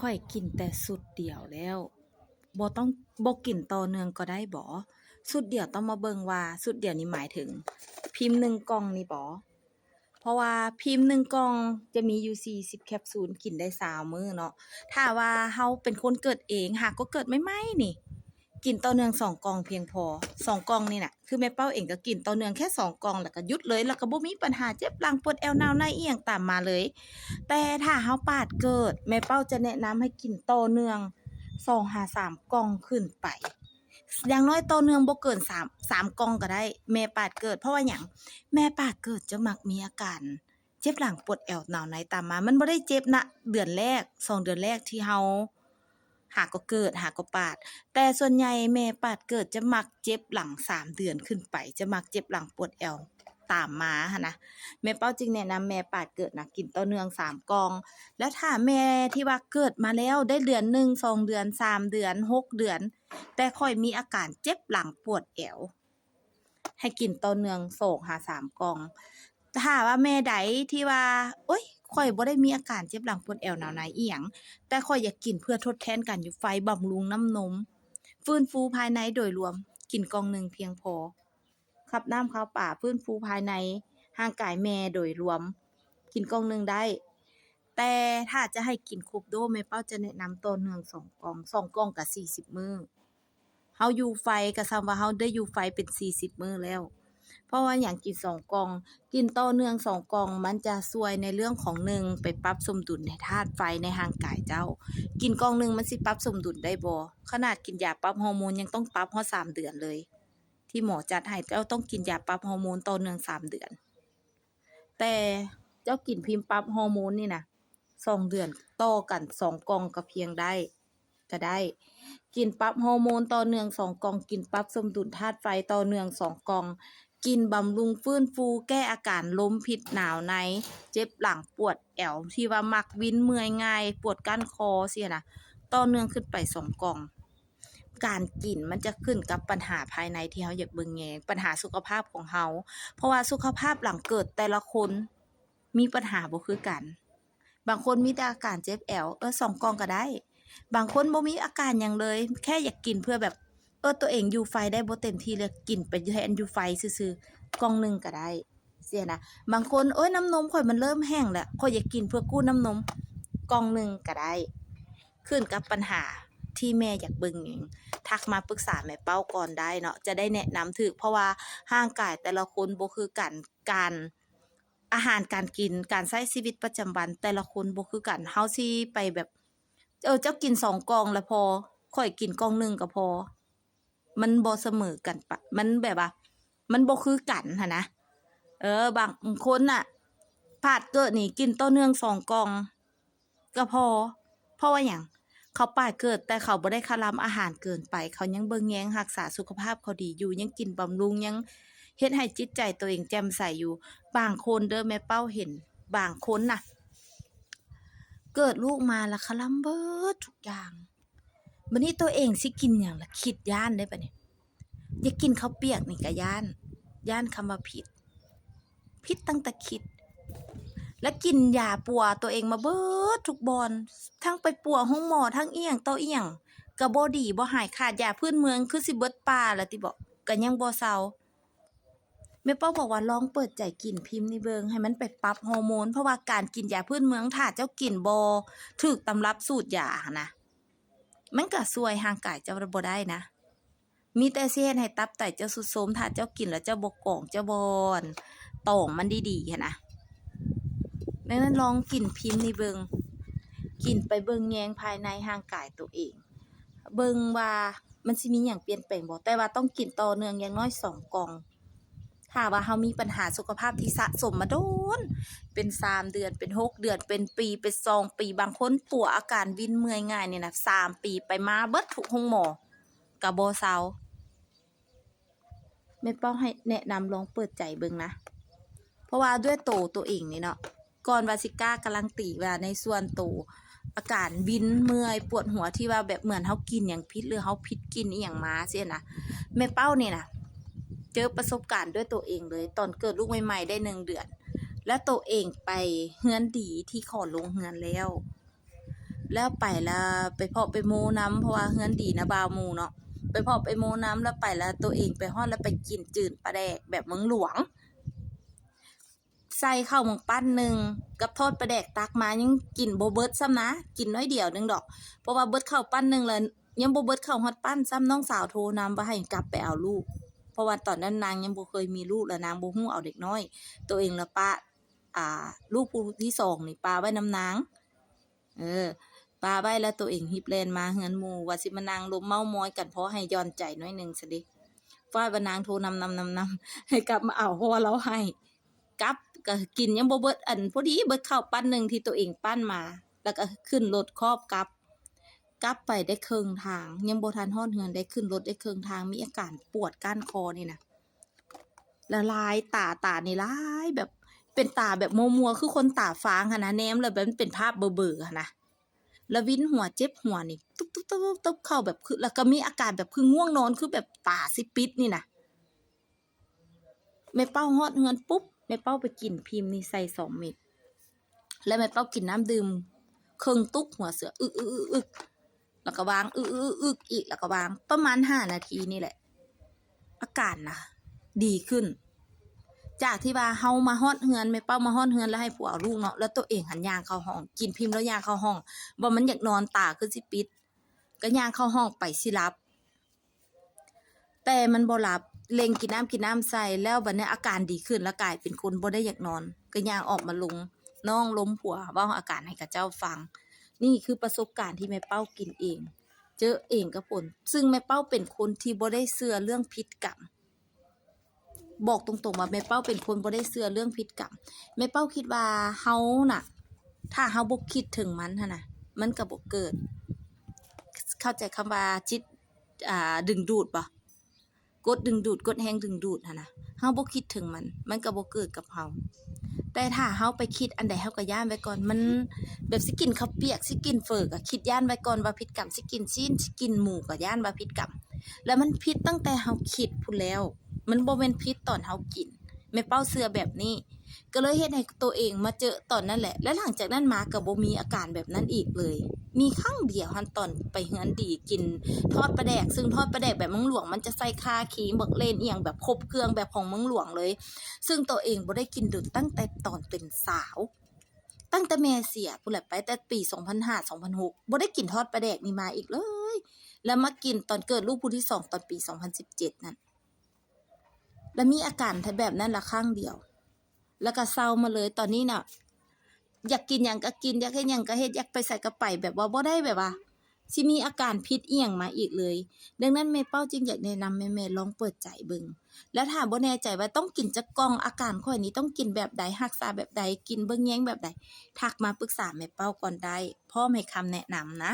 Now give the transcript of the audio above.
ຂ້ອຍກິນແຕ່ຊຸດດຽວແລ້ວ ບໍ່ຕ້ອງ ບໍ່ກິນຕໍ່ເນື່ອງກໍໄດ້ບໍ? ຊຸດດຽວຕ້ອງມາເບິ່ງວ່າ ຊຸດດຽວນີ້ໝາຍເຖິງພິມໜຶ່ງກ່ອງນີ້ບໍ? ເພາະວ່າພິມໜຶ່ງກ່ອງຈະມີຢູ່ສີ່ສິບແຄບຊູນ ກິນໄດ້ຊາວມື້ເນາະ. ຖ້າວ່າເຮົາເປັນຄົນເກີດເອງ ຫາກໍເກີດໃໝ່ໆນີ້ ກິນຕໍ່ເນື່ອງສອງກ່ອງພຽງພໍ. ສອງກ່ອງນີ້ນະ ຄືແມ່ເປົ້າເອງກໍກິນຕໍ່ເນື່ອງແຄ່ສອງກ່ອງ ແລ້ວກໍຢຸດເລີຍ ແລ້ວກໍບໍ່ມີບັນຫາເຈັບຫຼັງ ປວດແອວ ໜາວໃນອີ່ຫຍັງຕາມມາເລີຍ. ແຕ່ຖ້າເຮົາປາດເກີດ ແມ່ເປົ້າຈະແນະນຳໃຫ້ກິນຕໍ່ເນື່ອງສອງຫາສາມກ່ອງຂຶ້ນໄປ. ຢ່າງໜ້ອຍຕໍ່ເນື່ອງບໍ່ເກີນສາມ ສາມກ່ອງກໍໄດ້ ແມ່ປາດເກີດ. ເພາະວ່າຫຍັງ? ແມ່ປາດເກີດຈະມັກມີອາການເຈັບຫຼັງ ປວດແອວ ໜາວໃນຕາມມາ. ມັນບໍ່ໄດ້ເຈັບນະເດືອນແລກ ສອງເດືອນແລກທີ່ເຮົາຫາກໍເກີດ ຫາກໍປາດ, ແຕ່ສ່ວນໃຫຍ່ແມ່ປາດເກີດຈະມັກເຈັບຫຼັງສາມເດືອນຂຶ້ນໄປ ຈະມັກເຈັບຫຼັງປວດແອວຕາມມາຫັ້ນນະ. ແມ່ເປົ້າຈຶ່ງແນະນຳແມ່ປາດເກີດນະ ກິນຕໍ່ເນື່ອງສາມກ່ອງ. ແລ້ວຖ້າແມ່ທີ່ວ່າເກີດມາແລ້ວໄດ້ເດືອນໜຶ່ງ ສອງເດືອນ ສາມເດືອນ ຫົກເດືອນ ແຕ່ຄ່ອຍມີອາການເຈັບຫຼັງປວດແອວ ໃຫ້ກິນຕໍ່ເນື່ອງສອງຫາສາມກ່ອງ. ຖ້າວ່າແມ່ໃດທີ່ວ່າ ໂອ້ຍ ຂ້ອຍບໍ່ໄດ້ມີອາການເຈັບຫຼັງປວດແອວ ໜາວໃນອີ່ຫຍັງ ແຕ່ຂ້ອຍຢາກກິນເພື່ອທົດແທນການຢູ່ໄຟ ບຳລຸງນ້ຳນົມ ຟື້ນຟູພາຍໃນໂດຍລວມ ກິນກ່ອງໜຶ່ງພຽງພໍ. ຂັບນ້ຳເຂົ້າປາ ຟື້ນຟູພາຍໃນຮ່າງກາຍແມ່ໂດຍລວມ ກິນກ່ອງໜຶ່ງໄດ້. ແຕ່ຖ້າຈະໃຫ້ກິນຄົບໂດສ ແມ່ເປົ້າຈະແນະນຳຕໍ່ເນື່ອງສອງກ່ອງ ສອງກ່ອງກໍສີ່ສິບມື້. ເຮົາຢູ່ໄຟກໍສ່ຳວ່າເຮົາໄດ້ຢູ່ໄຟເປັນສີ່ສິບມື້ແລ້ວ. ເພາະວ່າຫຍັງກິນສອງກ່ອງ? ກິນຕໍ່ເນື່ອງສອງກ່ອງ ມັນຈະຊ່ວຍໃນເລື່ອງຂອງ ໜຶ່ງ ໄປປັບສົມດຸນໃນທາດໄຟໃນຮ່າງກາຍເຈົ້າ. ກິນກ່ອງໜຶ່ງມັນຊິປັບສົມດຸນໄດ້ບໍ່? ຂະໜາດກິນຢາປັບຮໍໂມນຍັງຕ້ອງປັບຮອດສາມເດືອນເລີຍ. ທີ່ໝໍຈັດໃຫ້ເຈົ້າຕ້ອງກິນຢາປັບຮໍໂມນຕໍ່ເນື່ອງສາມເດືອນ. ແຕ່ເຈົ້າກິນພິມປັບຮໍໂມນນີ້ນະ ສອງເດືອນຕໍ່ກັນສອງກ່ອງກໍພຽງໄດ້ ກໍໄດ້. ກິນປັບຮໍໂມນຕໍ່ເນື່ອງສອງກ່ອງ, ກິນປັບສົມດຸນທາດໄຟຕໍ່ເນື່ອງສອງກ່ອງ, ກິນບຳລຸງຟື້ນຟູແກ້ອາການລົມພິດໜາວໃນ, ເຈັບຫຼັງ, ປວດແອວ, ທີ່ວ່າມັກວິນເມື່ອຍງ່າຍ, ປວດກ້ານຄໍຊີ້ນະ, ຕໍ່ເນື່ອງຂຶ້ນໄປສອງກ່ອງ. ການກິນມັນຈະຂຶ້ນກັບບັນຫາພາຍໃນທີ່ເຮົາຢາກເບິ່ງແຍງ, ບັນຫາສຸຂະພາບຂອງເຮົາ. ເພາະວ່າສຸຂະພາບຫຼັງເກີດແຕ່ລະຄົນມີບັນຫາບໍ່ຄືກັນ. ບາງຄົນມີແຕ່ອາການເຈັບແອວ, ເອີ ສອງກ່ອງກໍໄດ້. ບາງຄົນບໍ່ມີອາການຫຍັງເລີຍ, ແຄ່ຢາກກິນເພື່ອແບບ ເອີ ຕົວເອງຢູ່ໄຟໄດ້ບໍ່ເຕັມທີ່ ແລ້ວກິນໄປແທນຢູ່ໄຟຊື່ໆ ກ່ອງໜຶ່ງກໍໄດ້. ຊີ້ນະ. ບາງຄົນ ໂອ້ຍ ນ້ຳນົມຂ້ອຍມັນເລີ່ມແຫ້ງແລ້ວ, ຂ້ອຍຢາກກິນເພື່ອກູ້ນ້ຳນົມ ກ່ອງໜຶ່ງກໍໄດ້. ຂຶ້ນກັບບັນຫາທີ່ແມ່ຢາກເບິ່ງເອງ. ທັກມາປຶກສາແມ່ເປົ້າກ່ອນໄດ້ເນາະ, ຈະໄດ້ແນະນຳຖືກ, ເພາະວ່າຮ່າງກາຍແຕ່ລະຄົນບໍ່ຄືກັນ, ການ ອາຫານການກິນ, ການໃຊ້ຊີວິດປະຈຳວັນແຕ່ລະຄົນບໍ່ຄືກັນ. ເຮົາຊິໄປແບບ ເອີ ເຈົ້າກິນສອງກ່ອງລະພໍ, ຂ້ອຍກິນກ່ອງໜຶ່ງກໍພໍ. ມັນບໍ່ສະເໝີກັນປະ, ມັນແບບວ່າ ມັນບໍ່ຄືກັນຫັ້ນນະ. ເອີ ບາງຄົນນະ ປາດເກີດນີ້ກິນຕໍ່ເນື່ອງສອງກ່ອງກໍພໍ. ເພາະວ່າຫຍັງ? ເຂົາປາດເກີດ ແຕ່ເຂົາບໍ່ໄດ້ຄະລຳອາຫານເກີນໄປ, ເຂົາຍັງເບິ່ງແຍງຮັກສາສຸຂະພາບເຂົາດີຢູ່, ຍັງກິນບຳລຸງ, ຍັງເຮັດໃຫ້ຈິດໃຈຕົວເອງແຈ່ມໃສຢູ່. ບາງຄົນເດີ ແມ່ເປົ້າເຫັນບາງຄົນນະ ເກີດລູກມາລະຄະລຳເບິດທຸກຢ່າງ. ບາດນີ້ຕົວເອງຊິກິນຫຍັງລະຄິດຢ້ານເດ້ບາດນີ້. ຢາກກິນເຂົ້າປຽກນີ້ກະຢ້ານ, ຢ້ານຄຳວ່າຜິດ, ຜິດຕັ້ງແຕ່ຄິດ. ແລະກິນຢາປົວຕົວເອງມາເບິດທຸກບ່ອນ, ທັງໄປປົວໂຮງໝໍ ທັງອີ່ຫຍັງຕໍ່ອີ່ຫຍັງ ກະບໍ່ດີບໍ່ຫາຍ, ຂາດຢາພື້ນເມືອງຄືຊິເບິດປ່າລະຕິເບາະ, ກະຍັງບໍ່ເຊົາ. ແມ່ເປົ້າບອກວ່າລອງເປີດໃຈກິນພິມນີ້ເບິ່ງ, ໃຫ້ມັນໄປປັບຮໍໂມນ, ເພາະວ່າການກິນຢາພື້ນເມືອງ ຖ້າເຈົ້າກິນບໍ່ຖືກຕຳລັບສູດຢາຫັ້ນນະ, ມັນກະຊ່ວຍຮ່າງກາຍເຈົ້າບໍ່ໄດ້ນະ. ມີແຕ່ຊິເຮັດໃຫ້ຕັບໄຕເຈົ້າຊຸດໂຊມ, ຖ້າເຈົ້າກິນແລ້ວເຈົ້າບໍ່ກອງ, ເຈົ້າບໍ່ຕອງມັນດີໆຫັ້ນນະ. ດັ່ງນັ້ນລອງກິນພິມນີ້ເບິ່ງ, ກິນໄປເບິ່ງແຍງພາຍໃນຮ່າງກາຍໂຕເອງ, ເບິ່ງວ່າມັນຊິມີຫຍັງປ່ຽນແປງບໍ່, ແຕ່ວ່າຕ້ອງກິນຕໍ່ເນື່ອງຢ່າງໜ້ອຍສອງກ່ອງ. ຖ້າວ່າເຮົາມີບັນຫາສຸຂະພາບທີ່ສະສົມມາດົນ, ເປັນສາມເດືອນ, ເປັນຫົກເດືອນ, ເປັນປີ, ເປັນສອງປີ, ບາງຄົນປົວອາການວິນເມື່ອຍງ່າຍນີ້ນະ, ສາມປີໄປມາເບິດທຸກໂຮງໝໍ ກະບໍ່ເຊົາ. ແມ່ເປົ້າໃຫ້ແນະນຳລອງເປີດໃຈເບິ່ງນະ, ເພາະວ່າດ້ວຍໂຕໂຕເອງນີ້ເນາະ, ກ່ອນວ່າຊິກ້າກາລັນຕີວ່າໃນສ່ວນໂຕ ອາການວິນເມື່ອຍປວດຫົວທີ່ວ່າແບບເໝືອນເຮົາກິນຫຍັງຜິດ ຫຼືເຮົາຜິດກິນອີ່ຫຍັງມາຊີ້ນະ, ແມ່ເປົ້ານີ້ນະ ເຈີປະສົບການດ້ວຍໂຕເອງເລີຍ. ຕອນເກີດລູກໃໝ່ໆໄດ້ໜຶ່ງເດືອນ ແລ້ວໂຕເອງໄປເຮືອນດີທີ່ຂໍລົງເຮືອນແລ້ວ, ແລ້ວໄປລະໄປເພາະໄປໂມ້ນຳ ເພາະວ່າເຮືອນດີນະບ່າວໝູ່ເນາະ ໄປເພາະໄປໂມ້ນຳ ແລ້ວໄປລະໂຕເອງໄປຮອດລະໄປກິນຈືນປາແດກແບບເມືອງຫຼວງ ໃສ່ເຂົ້າໝາກປັ້ນໜຶ່ງກັບທອດປາແດກ ຕັກມາຍັງກິນບໍ່ເບິດຊ້ຳນະ ກິນໜ້ອຍດຽວໜຶ່ງດອກ ເພາະວ່າເບິດເຂົ້າປັ້ນໜຶ່ງລະ ຍັງບໍ່ເບິດເຂົ້າຮອດປັ້ນຊ້ຳ ນ້ອງສາວໂທນຳວ່າໃຫ້ກັບໄປເອົາລູກ ເພາະວ່າຕອນນັ້ນນາງຍັງບໍ່ເຄີຍມີລູກ ແລະນາງບໍ່ຮູ້ເອົາເດັກນ້ອຍ ໂຕເອງລະປະ ອ່າ ລູກຜູ້ທີສອງນີ້ປະໄວ້ນຳນາງ ເອີ ປະໄວ້ ແລ້ວໂຕເອງຮີບແລ່ນມາເຮືອນໝູ່ ວ່າຊິມານັ່ງລົມເມົາມອຍກັນ ພໍໃຫ້ຢ່ອນໃຈໜ້ອຍໜຶ່ງຊັ້ນເດ ຟາດວ່ານາງໂທນຳໆໆໆ ໃຫ້ກັບມາເອົາ ເພາະວ່າລາວໃຫ້ ກັບ ກະກິນຍັງບໍ່ເບິດ ອັນ ພໍດີເບິດເຂົ້າປັ້ນໜຶ່ງທີ່ໂຕເອງປັ້ນມາ ແລ້ວກະຂຶ້ນລົດຄອບກັບ ກັບໄປໄດ້ເຄິ່ງທາງ ຍັງບໍ່ທັນຮອດເຮືອນ ໄດ້ຂຶ້ນລົດໄດ້ເຄິ່ງທາງ ມີອາການປວດກ້ານຄໍນີ້ນະ ລະລາຍຕາ ຕານີ້ລາຍແບບ ເປັນຕາແບບມົວໆ ຄືຄົນຕາຟາງຫັ້ນນະ ແນມແລ້ວແບບມັນເປັນພາບເບີໆຫັ້ນນະ ລະວິນຫົວເຈັບຫົວນີ້ ຕຶບໆໆໆ ເຂົ້າແບບ ຄື ລະກະມີອາການແບບຄືງ່ວງນອນ ຄືແບບຕາຊິປິດນີ້ນະ. ແມ່ເປົ້າຮອດເຮືອນປຸບ ແມ່ເປົ້າໄປກິນພີມນີ້ໃສ່ສອງເມັດ ແລ້ວແມ່ເປົ້າກິນນ້ຳດື່ມເຄິ່ງຕຸກ ຫົວເສືອ ອຶກໆໆໆ ແລ້ວກະວາງ ອຶກໆໆໆ ອີກ ແລ້ວກະວາງ ປະມານຫ້ານາທີນີ້ແຫຼະ ອາການນະດີຂຶ້ນ ຈາກທີ່ວ່າເຮົາມາຮອດເຮືອນ ແມ່ເປົ້າມາຮອດເຮືອນແລ້ວໃຫ້ຜົວເອົາລູກເນາະ ແລ້ວໂຕເອງຫັ້ນຍ່າງເຂົ້າຫ້ອງ ກິນພີມແລ້ວຍ່າງເຂົ້າຫ້ອງ ວ່າມັນຢາກນອນ ຕາຄືຊິປິດ ກະຍ່າງເຂົ້າຫ້ອງໄປຊິຫຼັບ ແຕ່ມັນບໍ່ຫຼັບ ເລັ່ງກິນນ້ຳ ກິນນ້ຳໃສ່ ແລ້ວບັດນີ້ອາການດີຂຶ້ນ ແລ້ວກາຍເປັນຄົນບໍ່ໄດ້ຢາກນອນ ກະຍ່າງອອກມາລົມນ້ອງ ລົມຜົວ ເວົ້າອາການໃຫ້ເຂົາເຈົ້າຟັງ. ນີ້ຄືປະສົບການທີ່ແມ່ເປົ້າກິນເອງ ເຈີເອງກັບຄົນ ຊຶ່ງແມ່ເປົ້າເປັນຄົນທີ່ບໍ່ໄດ້ເຊື່ອເລື່ອງຜິດກຳ ບອກຕົງໆວ່າແມ່ເປົ້າເປັນຄົນບໍ່ໄດ້ເຊື່ອເລື່ອງຜິດກຳ ແມ່ເປົ້າຄິດວ່າເຮົານະ ຖ້າເຮົາບໍ່ຄິດເຖິງມັນຫັ້ນນະ ມັນກະບໍ່ເກີດ ເຂົ້າໃຈຄຳວ່າຈິດ ອ່າ ດຶງດູດບໍ່ ກົດດຶງດູດ ກົດແຮງດຶງດູດຫັ້ນນະ ເຮົາບໍ່ຄິດເຖິງມັນ ມັນກະບໍ່ເກີດກັບເຮົາ ແຕ່ຖ້າເຮົາໄປຄິດອັນໃດເຮົາກະຢ້ານໄວ້ກ່ອນ ມັນແບບຊິກິນເຂົ້າປຽກ ຊິກິນເຝີກະຄິດຢ້ານໄວ້ກ່ອນວ່າຜິດກຳ ຊິກິນຊີ້ນ ຊິກິນໝູກະຢ້ານວ່າຜິດກຳ ແລ້ວມັນຜິດຕັ້ງແຕ່ເຮົາຄິດພຸ້ນແລ້ວ ມັນບໍ່ແມ່ນຜິດຕອນເຮົາກິນ ແມ່ເປົ້າເຊື່ອແບບນີ້ ກະເລີຍເຮັດໃຫ້ໂຕເອງມາເຈີຕອນນັ້ນແຫຼະ ແລະຫຼັງຈາກນັ້ນມາກະບໍ່ມີອາການແບບນັ້ນອີກເລີຍ ມີຄັ້ງດຽວຫັ້ນຕອນໄປເຮືອນດີ ກິນທອດປາແດກ ຊຶ່ງທອດປາແດກແບບເມືອງຫຼວງ ມັນຈະໃສ່ຂ່າ ຂີງ ບັກເລັ່ນ ອີ່ຫຍັງແບບຄົບເຄື່ອງແບບຂອງເມືອງຫຼວງເລີຍ ຊຶ່ງໂຕເອງບໍ່ໄດ້ກິນດົນ ຕັ້ງແຕ່ຕອນເປັນສາວ ຕັ້ງແຕ່ແມ່ເສຍພຸ້ນແຫຼະ ໄປແຕ່ປີສອງພັນຫ້າ ສອງພັນຫົກ ບໍ່ໄດ້ກິນທອດປາແດກນີ້ມາອີກເລີຍ ແລ້ວມາກິນຕອນເກີດລູກຜູ້ທີສອງຕອນປີສອງພັນສິບເຈັດນັ້ນ ແລ້ວມີອາການແບບນັ້ນລະຄັ້ງດຽວ ແລ້ວກະເຊົາມາເລີຍ ຕອນນີ້ນະ ຢາກກິນຫຍັງກະກິນ ຢາກເຮັດຫຍັງກະເຮັດ ຢາກໄປໃສກະໄປ ແບບວ່າບໍ່ໄດ້ແບບວ່າ ຊິມີອາການຜິດອີ່ຫຍັງມາອີກເລີຍ ດັ່ງນັ້ນແມ່ເປົ້າຈຶ່ງຢາກແນະນຳແມ່ໆລອງເປີດໃຈເບິ່ງ ແລ້ວຖ້າບໍ່ແນ່ໃຈວ່າຕ້ອງກິນຈັກກ່ອງ ອາການຂ້ອຍນີ້ຕ້ອງກິນແບບໃດ ຮັກສາແບບໃດ ກິນເບິ່ງແຍງແບບໃດ ທັກມາປຶກສາແມ່ເປົ້າກ່ອນໄດ້ ພ້ອມໃຫ້ຄຳແນະນຳນະ.